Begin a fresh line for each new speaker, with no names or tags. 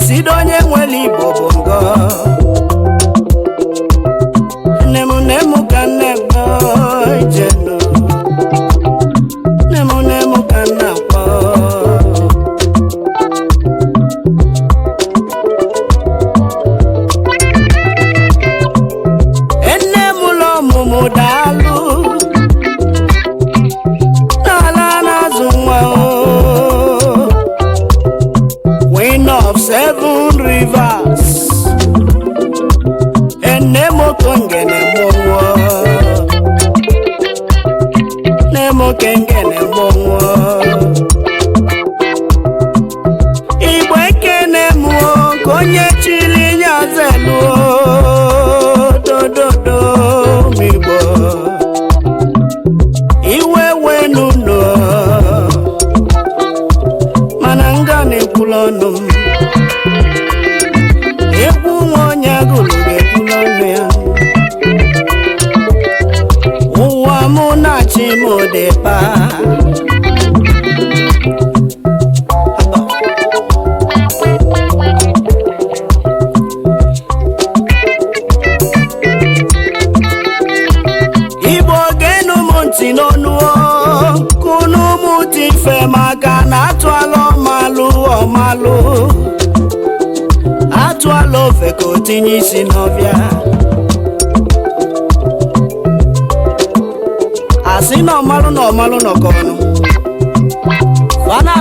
Si onye nwere Igbo bụ ngọ. Nne m, nne m, ka nne m jenu. Nne m, nne m, ka nna akpọ. Nne m ụlọ ọmụmụ, daalụ n'ala na-azụ nwa o. Queen of seven rivers, nne m okongene mmọnwụ, nne m okengene mmọnwụ. Igbo, ekene m o, ka onye chiri nyazelu dododo m. Igbo, iwe wenuno, mana nga na-ekwulu ọnụ m. Egwu nwa onye agụrụ ga-ekwulu ọnụ ya. Ụwa mụ na-achị m dịpa. Igbo, genu m ntị n'ọnụ o, kunu m dị mfe, maka na atụala ọmalụ ọmalụ, atụala ofe ka o tinye isi n'ọbịa. Asị na ọmalụ na ọmalụ nọkọ ọnụ fana.